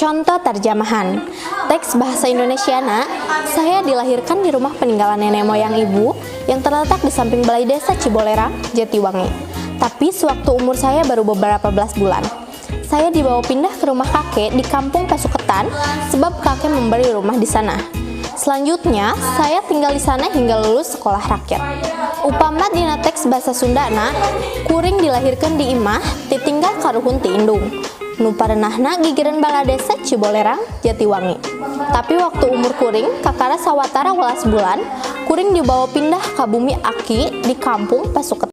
Contoh terjemahan teks bahasa Indonesiana, saya dilahirkan di rumah peninggalan nenek moyang ibu yang terletak di samping Balai Desa Cibolerang, Jatiwangi. Tapi sewaktu umur saya baru beberapa belas bulan, saya dibawa pindah ke rumah kakek di Kampung Pasuketan sebab kakek memberi rumah di sana. Selanjutnya, saya tinggal di sana hingga lulus sekolah rakyat. Upama dina teks bahasa Sundana, kuring dilahirkan di imah, ditinggal karuhun ti indung nu parenahna gigireun Baladesa Cibolerang, Jatiwangi. Tapi waktu umur kuring kakara sawatara 11 bulan, kuring dibawa pindah ka bumi aki di Kampung Pasuketan.